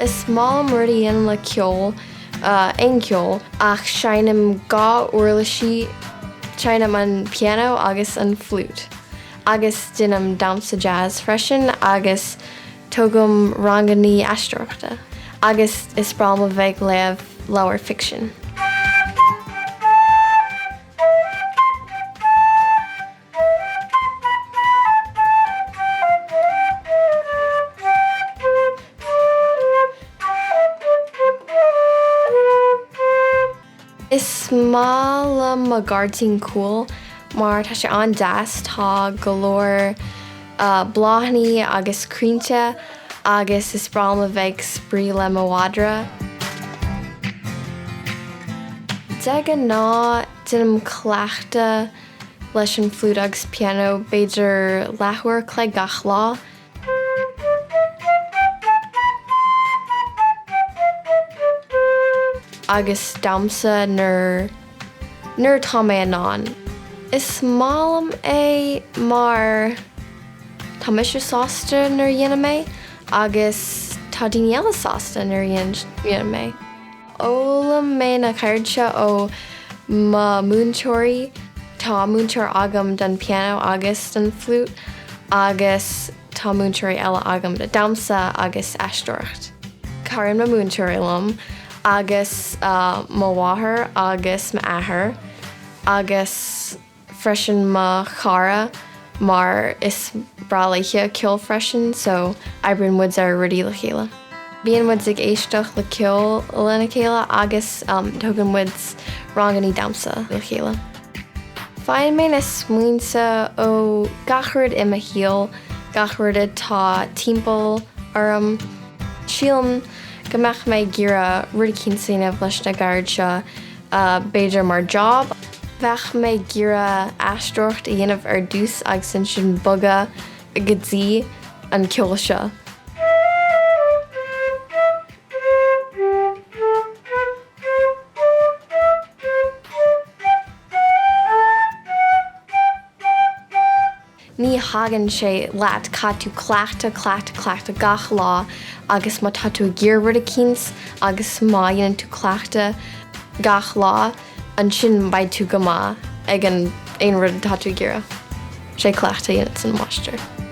Is maith liom rudaí a dhéanamh le ceol, aon ceol, ach seinnim 2 uirlisí, seinnim an pianó agus an fliút. Agus déanaim damhsa jazz freisin agus tógaim rangannaí aisteoireachta. Agus is breá liom a bheith ag léamh leabhair ficsin. Is maith liom mo ghairdín cúil mar tá sé an-deas, tá go leor bláthanna agus crainnte agus is breá liom a bheith ag spraoi le mo mhadra. De ghnáth déanaim cleachtadh leis an fliút agus pianó b'fhéidir leathuair a chloig gach lá. Agus damhsa nuair nuair atá mé in ann. Is maith liom é mar tá mise sásta nuair a dhéanaim é agus tá daoine eile sásta nuair a dhéanaim é. D'fhoghlaim mé na ceird seo ó mo mhúinteoirí. Tá múinteoir agam don pianó agus don fliút agus tá múinteoirí eile agam do damhsa agus aisteoireacht. Cabhraíonn mo mhúinteoirí liom agus mo mháthair agus m'athair agus. freisin mo chara mar is breá léithe ceol freisin so oibríonn muid ar rudaí le chéile. Bíonn muid ag éisteacht le ceol lena chéile agus tógann muid rangannaí damhsa le chéile. Faigheann mé na smaointe ó gach rud i mo shaol, gach rud atá timpeall orm. Sílim go mbeadh mé ag iarraidh rud eicínt a dhéanamh leis na gceird seo b'fhéidir mar job. Bheadh mé ag iarraidh aisteoireacht a dhéanamh ar dtús agus ansin bogadh go dtí an ceol seo. Ní thagann sé leat, caithfidh tú cleachtadh, cleachtadh, cleachtadh gach lá agus má tá tú ag iarraidh rud eicínt agus má dhéanann tú cleachtadh gach lá, ansin beidh tú go maith ag an aon rud atá tú ag iarraidh. Sé cleachtadh a dhéanann an máistir.